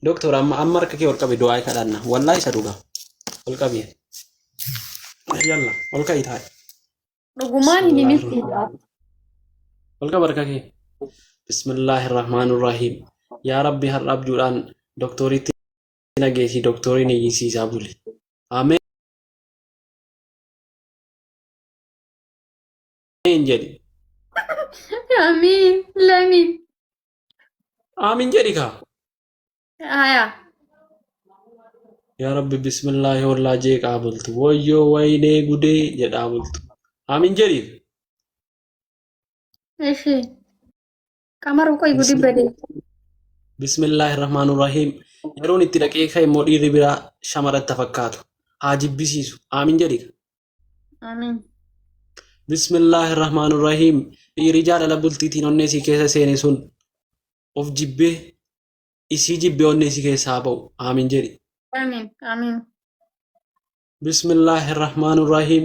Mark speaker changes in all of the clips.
Speaker 1: Doktor amma amma harka kee ol qabi du'aa kadhanna. Wallaahi isa dhugaa. Ol qabi. Yalla ol ka'i taa'i.
Speaker 2: Dhugumaan hin himin.
Speaker 1: Ol qaba harka kee. Bismillahirrahmanirrahiim. Yaa Rabbi har'a abjuudhaan doktoriitti nageessi doktoriin iyyisiisaa buli. Ameen jedhi.
Speaker 2: Amiin. Lamiin.
Speaker 1: Amiin jedhi kaa.
Speaker 2: Haya.
Speaker 1: Yaa Rabbi bismillaahi hollaa jeeqaa bultu. Wayyoo waynee gudee jedhaa bultu. Amiin jedhi.
Speaker 2: Eshi. Qamaru qoy gudi bade.
Speaker 1: Bismillaahi rahmaani rahiim. Yeroon itti dhaqee ka'e immoo dhiirri biraa shamaratti fakkaatu. Haa jibbisiisu. Amiin jedhi.
Speaker 2: Amiin.
Speaker 1: Bismillaahi rahmaani rahiim. Dhiirri jaalala bultiitiin onnee isii keessa seene sun of jibbee isii jibbee onnee isii keessaa haa ba'u. Amiin jedhi.
Speaker 2: Amiin. Amiin.
Speaker 1: Bismillaahi rahmaani rahiim.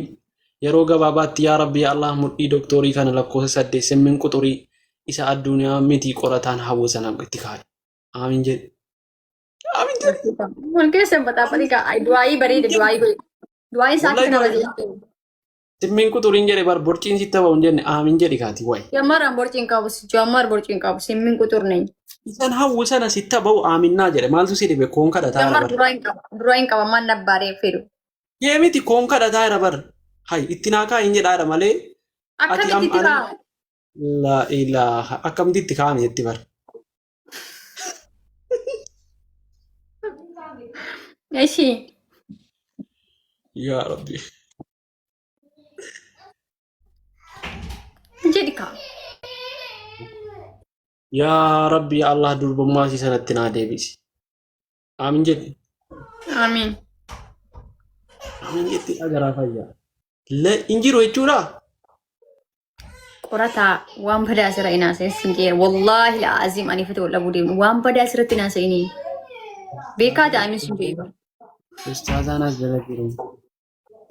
Speaker 1: Yeroo gabaabaatti yaa Rabbi yaa Allah mudhii doktoorii kana lakkoofsa 8 simmin quxurii isa addunyaa miti qorataan hawwa sana itti kaa'e. Amiin jedhi. Amiin jedhi.
Speaker 2: Kun keessa baxaafatii kaa du'aayii bareeda du'aayii godhe. Du'aayii isaa
Speaker 1: Wallahi
Speaker 2: kana
Speaker 1: du'aayii.
Speaker 2: bareeda.
Speaker 1: Simmin quxuriin jedhe bar borciin sitti hafa hin jenne amiin jedhi kaati wayi.
Speaker 2: Jammaraan borciin qabu jammar borciin qabu simmin quxurne.
Speaker 1: Isan hawwu sana sitti ba'u aaminnaa jedhe maaltu si dhibe koon kadhataa jira
Speaker 2: Jammar
Speaker 1: bar.
Speaker 2: duraa hin qaba duraa hin qaba maal nabbaaree fedhu.
Speaker 1: Yee miti koon kadhataa jira bar. Hay itti naa kaa'i hin jedhaa malee ati
Speaker 2: Akkamitti
Speaker 1: am
Speaker 2: itti
Speaker 1: ani
Speaker 2: kaa'amu?
Speaker 1: laa ilaaha akkamitti itti kaa'ame jetti bar.
Speaker 2: Eshi.
Speaker 1: Yaa Rabbi.
Speaker 2: Jedhi kaa.
Speaker 1: Yaa Rabbi yaa Allah durbummaa isii sanatti naa deebisi. Aamin jedhi.
Speaker 2: Amiin.
Speaker 1: Aamin jetti garaa fayyaa. Le hin jiru jechuudha.
Speaker 2: Qorataa waan badaa asirra hin haasa'in sin jedhe. Wallaahi la'aazim ani fite wal dhabuu deemnu. Waan badaa asirratti hin haasa'inii. Beekaa ta'anii sin jedhe.
Speaker 1: Ustaazaan as jala jiru.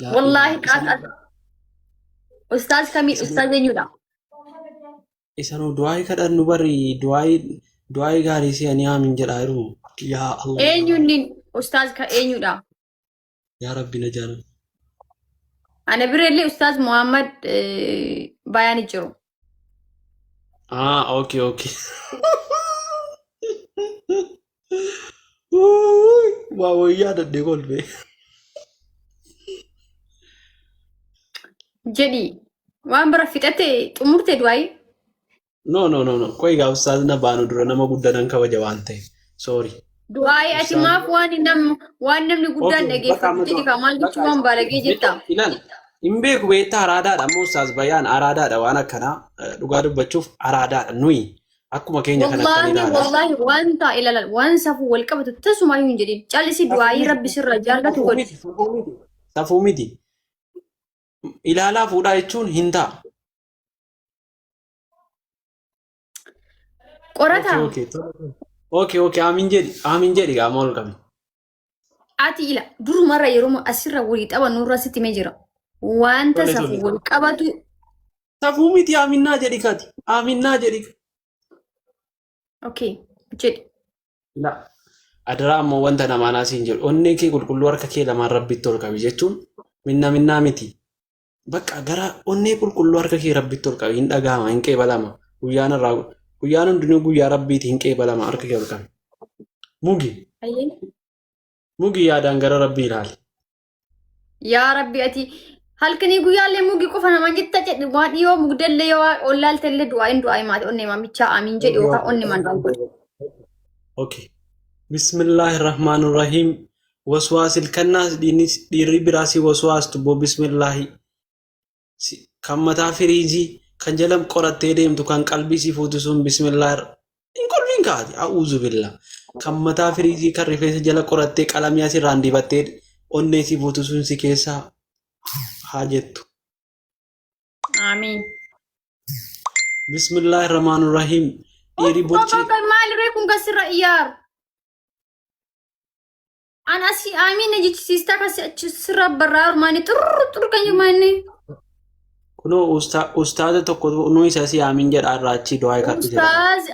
Speaker 1: Laa
Speaker 2: Wallaahi
Speaker 1: ilaaha isan
Speaker 2: qaas ustaaz kamii ustaaz eenyudha?
Speaker 1: isanuu du'aayii kadhannu bari du'aayii du'aayii gaarii si'anii aamin jedhaa jiru. Yaa Allah.
Speaker 2: Eenyu inni ustaaz ka eenyudha?
Speaker 1: Yaa Rabbi na jaalladhu.
Speaker 2: Ana bira illee ustaaz Muhammad Bayaan jiru.
Speaker 1: Ah, okay, okay. Waa wayyaa dadhee kolfee.
Speaker 2: Jedhi waan bira fixate xumurte du'aayi.
Speaker 1: No, no, no, no. Qoy gaa ustaaz na baanu dura nama guddaa nan kabaja waan ta'eef. Sorry.
Speaker 2: Du'aayi ati
Speaker 1: Ustaaz.
Speaker 2: maaf waan nam waan namni guddaan
Speaker 1: Okay, bakka amma
Speaker 2: dhageeffatu jedhi kaa maal
Speaker 1: bakka
Speaker 2: jechuu waan baalagee jetta.
Speaker 1: Ilaal. Hin beeku beektaa araadaadha ammoo ustaaz Bayaan araadaadha waan akkanaa dhugaa dubbachuuf araadaadha nuyi akkuma keenya kana akkan
Speaker 2: Wallaahi
Speaker 1: ilaala.
Speaker 2: wallaahi waan ta'a ilaala waan safuu wal qabatu tasumaayyuu hin jedhin callisi
Speaker 1: Safuu
Speaker 2: du'aayii
Speaker 1: miti
Speaker 2: rabbi sirraa jaallatu
Speaker 1: safuu
Speaker 2: godhi.
Speaker 1: miti safuu miti safuu miti ilaalaa fuudhaa jechuun hin ta'a.
Speaker 2: Qorataa
Speaker 1: Okay okay okay okay aamin jedhi aamin jedhi qaama ol qabi.
Speaker 2: ati ila durumarra yeroo asirra walii taphannu irra sitti himee jira. Wanta
Speaker 1: Tole
Speaker 2: safuu
Speaker 1: tole.
Speaker 2: wal qabatu
Speaker 1: Safuu miti aaminnaa jedhi kati aaminnaa jedhi.
Speaker 2: okay jedhi.
Speaker 1: La adaraa ammoo wanta namaa naasiin jedhu onnee kee qulqulluu harka kee lamaan rabbitti ol qabi jechuun minna minnaa miti. Bakka gara onnee qulqulluu harka kee rabbitti ol qabi hin dhagahama hin qeebalama guyyaan irraa guyyaan hundinuu guyyaa rabbiiti hin qeebalama harka kee ol qabi. Mugi
Speaker 2: Ayyee.
Speaker 1: mugi yaadaan gara rabbii ilaali.
Speaker 2: Yaa Rabbi ati halkanii guyyaallee mugi qofa namaan jetta jedhi waan dhiyoo mugdallee yoo ollaaltellee du'aayin du'aayi maati onnee maamichaa amiin jedhi yookaan onnee maan du'aa godhi.
Speaker 1: Okay. Bismillahirrahmanirrahim. Waswaasil kannaas dhiirri biraa si waswaastu boo bismillaahi. Kan mataa firiijii kan jala qorattee deemtu kan qalbii si fuutu sun bismillah hin kolfiin kaati a'uuzu billah. Kan mataa firiijii kan rifeensa jala qorattee qalamii asirraan dibattee onnee si fuutu sun si keessaa haa jettu.
Speaker 2: Amiin.
Speaker 1: Bismillahirrahmanirrahim. Dhiirri borcii
Speaker 2: Maal ree kun kasirra iyyaaru? An asii amiin na jechisiistaa kasi achi sirra barraa maani xurr xurr kan jiru maani.
Speaker 1: Kunoo ustaaza tokko nu isa si aamin jedha irraa achii du'aa kadhu jedha.
Speaker 2: Ustaaz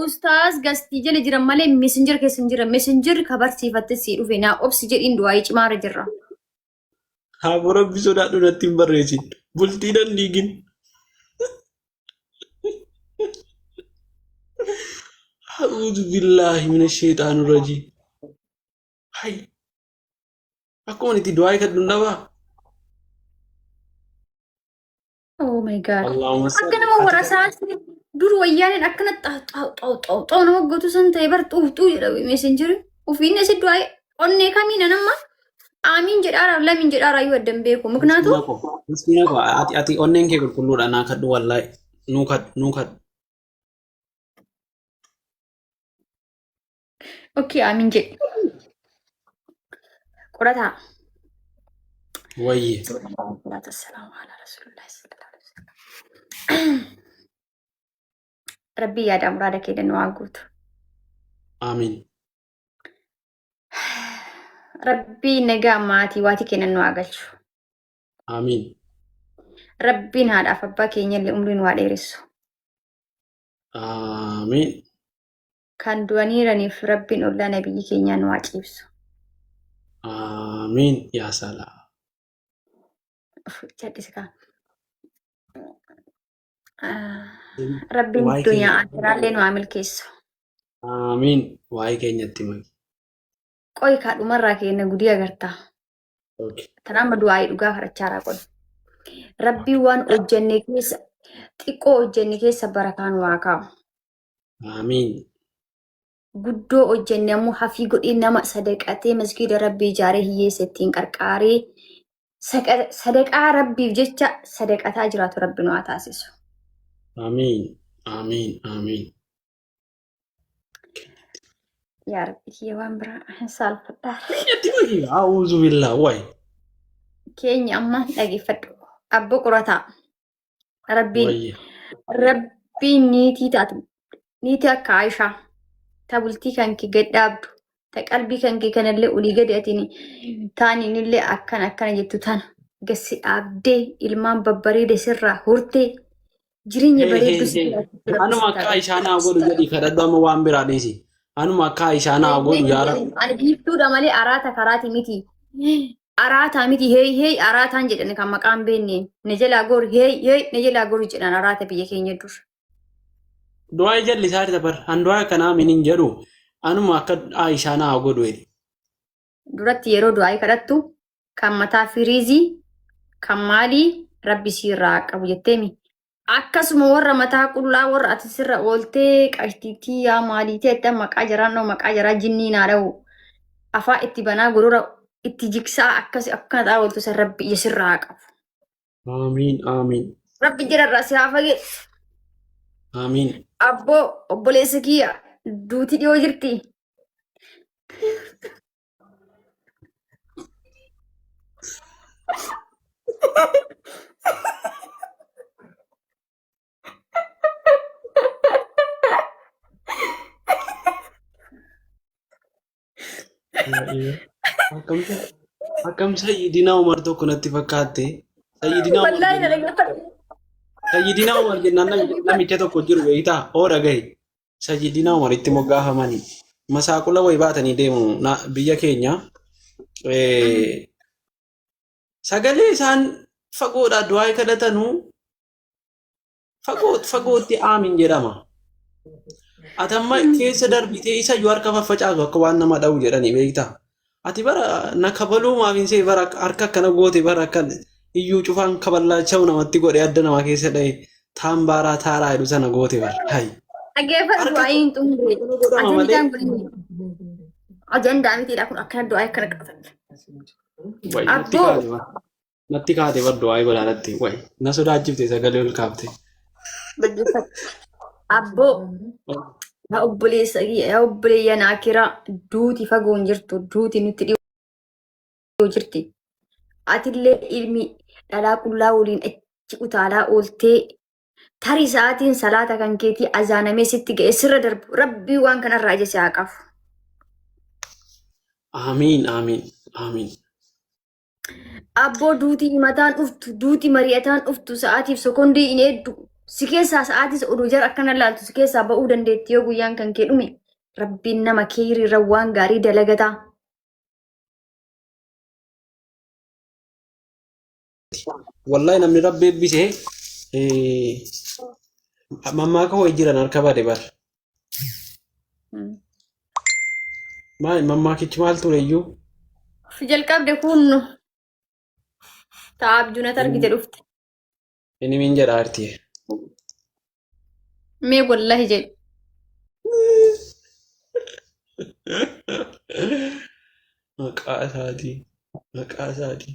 Speaker 2: ustaaz gastii jala jiran malee messenger keessa hin jiran. Messenger ka barsiifatte sii dhufe naa obsi jedhiin du'aayii cimaarra jirra.
Speaker 1: Haaboo rabbi sodaadhu natti hin barreessin. Bultii nan diigin. A'uudhu billaahi mina sheexaani rajiim. Hay. Akkuma itti du'aa kadhu hin dhabaa.
Speaker 2: Oh my God.
Speaker 1: Allahumma
Speaker 2: Akka
Speaker 1: salli.
Speaker 2: nama
Speaker 1: Ati
Speaker 2: warasaasi dur wayyaaneen akkana xaw xaw xaw xaw xaw nama gootu san ta'e bar xuuf xuu jedha messenger. Ofiin asi du'aa onnee kamiin anamma aamiin jedhaara lamiin jedhaara iyyuu addan beeku. Muknaatu
Speaker 1: Miskiina koo. Miskiina koo. Ati onneen kee qulqulluudha naa kadhu wallaahi. Nuu kadhu nuu kadhu.
Speaker 2: Okay, amiin jedhi. Qorataa.
Speaker 1: Wayye.
Speaker 2: Salaatu wassalaamu ala rasuulillahi sallallahu alaihi wasallam. Rabbii yaada muraada kee nu haa guutu.
Speaker 1: Amiin.
Speaker 2: Rabbii nagaa maatii waatii kennan nu haa galchu.
Speaker 1: Amiin.
Speaker 2: Rabbiin haadhaaf abbaa keenyallee umrii nu haa dheeressu.
Speaker 1: Amiin.
Speaker 2: Kan du'aniiraniif Rabbiin ollaa nabiyyi keenyaa nu haa ciibsu.
Speaker 1: Amiin. Yaa salaam.
Speaker 2: Uf, Jal'isi kaa. Rabbiin
Speaker 1: Waa'ee
Speaker 2: duniyaa
Speaker 1: keenya.
Speaker 2: akiraallee nu haa milkeessu.
Speaker 1: Amiin. Waa'ee keenyatti maki.
Speaker 2: Qoy kaa dhumarraa keenya gudii agartaa.
Speaker 1: Okay.
Speaker 2: Tanaan amma du'aa'ii dhugaa kadhachaaraa qoy. Rabbiin waan hojjenne keessa xiqqoo hojjenne keessa barakaa nu haa kaa'u.
Speaker 1: Amiin.
Speaker 2: Guddoo hojjenne ammoo hafii godhee nama sadaqatee masgiida Rabbii ijaaree hiyyeessa ittiin qarqaaree sadaqaa Rabbiif jecha sadaqataa jiraatu Rabbi nu haa taasisu.
Speaker 1: Amiin. Amiin. Amiin.
Speaker 2: Yaa Rabbi kiyya waan biraa hin saalfadhaa.
Speaker 1: Keenyatti maki. A'uuzu billaa. Wayi.
Speaker 2: Keenya amma dhageeffadhu. Abbo qorataa. Rabbiin
Speaker 1: Wayye.
Speaker 2: Rabbiin niitii taatu niitii akka Aayishaa ta bultii kan kee gad dhaabdu ta qalbii kan kee kanallee olii gadi atiin taaniinillee akkana akkana jettu tana gassi dhaabdee ilmaan babbareeda sirraa hortee jireenya
Speaker 1: Hey, hey,
Speaker 2: bareedduu si
Speaker 1: hey.
Speaker 2: jiraachiftu Rabbi
Speaker 1: Anuma
Speaker 2: si
Speaker 1: akka
Speaker 2: taasisu.
Speaker 1: Aayishaa naa godhu jedhi kadhadhu amma waan biraa dhiisi. Anuma akka Aayishaa naa godhu yaa Rabbi.
Speaker 2: Ani biiftuudha malee araata karaati miti. Araataa miti hey hey araataan jedhan kan maqaan beenne na jalaa gori hey hey na jalaa gori jedhan araata biyya keenya dur.
Speaker 1: Du'aa jallisaa jirta bar. An du'aa akkanaa min hin jedhu. Anuma akka Aayishaa naa godhu jedhi.
Speaker 2: Duratti yeroo du'aa'ii kadhattu kan mataa firiizii kan maalii rabbi siirraa haa qabu jetteemi. Akkasuma warra mataa qullaa warra ati sirra ooltee qashtiitii yaa maaliitii jettee maqaa jaraan dha'u maqaa jaraa jinnii naa dha'u afaa itti banaa gorora itti jigsaa akkas akkana ta'aa ooltu san rabbi ija sirraa haa qabu.
Speaker 1: Aamiin aamiin
Speaker 2: Rabbi jararraa si haa fageessu.
Speaker 1: aamiin.
Speaker 2: Abboo obboleessa kiyya duuti dhiyoo jirti.
Speaker 1: Akkam akkam Sayyidinaa Umar tokko natti fakkaatte. Sayyidinaa Umar
Speaker 2: Wallaahi na
Speaker 1: jennaan
Speaker 2: dhaggeeffadhu.
Speaker 1: Sayyidinaa Umar jennaan namicha tokko jiru beektaa? Oo dhagahi. Sayyidinaa Umaritti moggaafamanii masaaqula wayi baatanii deemu biyya keenya. Sagalee isaan fagoodhaa du'aa kadhatanuu fagootti aamin jedhama. Ati amma keessa darbitee isa iyyuu harka faffacaasu akka waan nama dha'u jedhanii beektaa. Ati bara na kabaluu maaf hin see bara harka akkana goote bara akka iyyuu cufaan kaballaacha'u namatti godhe adda namaa keessa dha'e taan baaraa taaraa jedhu sana goote bara. Hayi.
Speaker 2: Dhaggeeffadhu
Speaker 1: Harka
Speaker 2: du'aa hin xumure.
Speaker 1: kana godhama malee.
Speaker 2: Ajandaan kun ajandaa mitiidha kun akkana du'aa akkana qabatan.
Speaker 1: Wayi natti
Speaker 2: Abboo
Speaker 1: kaate bara. Natti kaate bar du'aa godhaa natti. Wayi na sodaachifte sagalee ol kaafte.
Speaker 2: dhaggeeffadhu. Abboo yaa obboleessa kiyya yaa obboleeyyan akiraa duuti fagoo hin jirtu duuti nutti dhiyoo jirti. Atillee ilmi dhalaa qullaa waliin achi utaalaa ooltee tarii sa'aatiin salaata kan keetii azaanamee sitti ga'e sirra darbu rabbii waan kanarraa ija si haa qabu.
Speaker 1: Aamiin aamiin aamiin.
Speaker 2: Abboo duuti himataan dhuftu, duuti mari'ataan dhuftu, sa'aatiif sekondii hin eeddu. Si keessaa sa'aatis oduu jara akkana laaltu si keessaa ba'uu dandeetti yoo guyyaan kan kee dhume. Rabbiin nama keeyrii irra waan gaarii dalagataa.
Speaker 1: Wallahi namni rabbi eebbise mammaaka ho'i jiran harka bade bar. Maal mammaakichi maal ture iyyuu?
Speaker 2: Jalqabde kunnu ta'a abjuunat argite dhufte.
Speaker 1: Inni min jedha artiye.
Speaker 2: Mee wallahi jedhi.
Speaker 1: Maqaa isaatii. Maqaa isaatii.